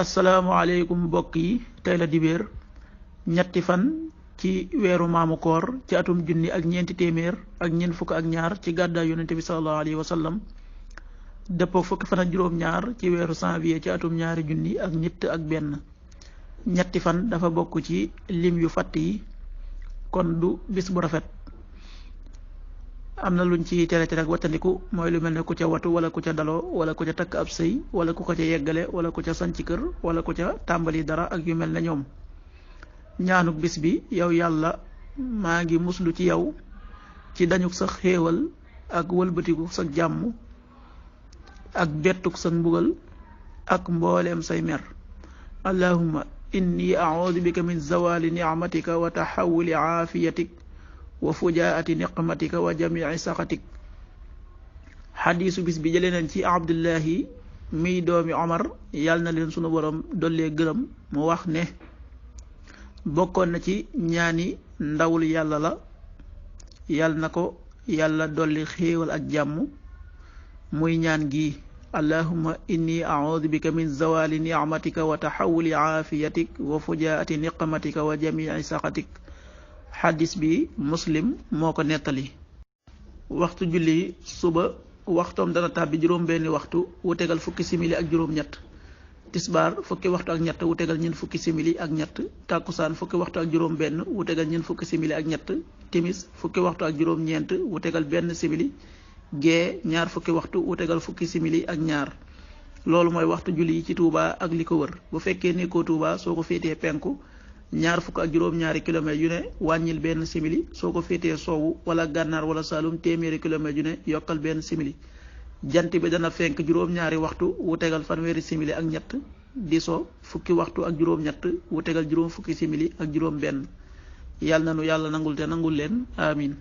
asalaamaaleykum mbokk yi tey la dibéer ñetti fan ci weeru maamu koor ci atum junni ak ñeenti téeméer ak ñeent fukk ak ñaar ci gàddaay yonente bi sallallahu alayhi wa sallam dëppoo fukki fan ak juróom-ñaar ci weeru janvier ci atum ñaari junni ak ñett ak benn. ñetti fan dafa bokk ci lim yu fàtt yi kon du bis bu rafet. am na luñ ci tere ak wattandiku mooy lu mel ne ku ca watu wala ku ca daloo wala ku ca takk ab sëy wala ku ko ca yeggale wala ku ca sanc kër wala ku ca tàmbali dara ak yu mel ne ñoom. ñaanuk bis bi yow yàlla maa ngi muslu ci yow ci dañuk sa xéewal ak wëlbatiku sa jàmm ak bettuk sa mbugal ak mbooleem say mer. allahumma inni a'udhu bika min zawali ni'matika wa tahawuli aafiyatik wa fujaati niqmatika wa jamii saxatik. xadiisu bis bi jëlee nañ ci abdullahi miy doomi omar yàlla na leen sunu borom dollee gërëm mu wax ne bokkoon na ci ñaani ndawul yàlla la yàlla na ko yàlla dolli xéewal ak jàmm muy ñaan gi allahumma inni a'udhu bika min zawali ni'matika wa tahawuli aafiyatik wa fujaati niqmatika wa jamii saxatik. xadis bi muslim moo ko nettali. waxtu julli suba waxtoom dana tàbbi juróom-benni waxtu wu tegal fukki simili ak juróom-ñett. tisbaar fukki waxtu ak ñett wu tegal ñeent fukki simili ak ñett. tàkkusaan fukki waxtu ak juróom-benn wu tegal ñeent fukki simili ak ñett. timis fukki waxtu ak juróom-ñeent wu tegal benn simili. gee ñaar fukki waxtu wu tegal fukki simili ak ñaar. loolu mooy waxtu julli yi ci Touba ak li ko wër. bu fekkee nekkoo Touba soo ko féetee penku. ñaar fukk ak juróom-ñaari kilomètres yu ne wàññil benn simili soo ko féetee soowu wala gànnaar wala saalum téeméeri kilomètres yu ne yokkal benn simili. jant bi dana fenk juróom-ñaari waxtu wu tegal fanweeri simili ak ñett di so fukki waxtu ak juróom-ñett wu tegal juróom fukki simili ak juróom benn. yàlla na nu yàlla nangul te nangul leen amin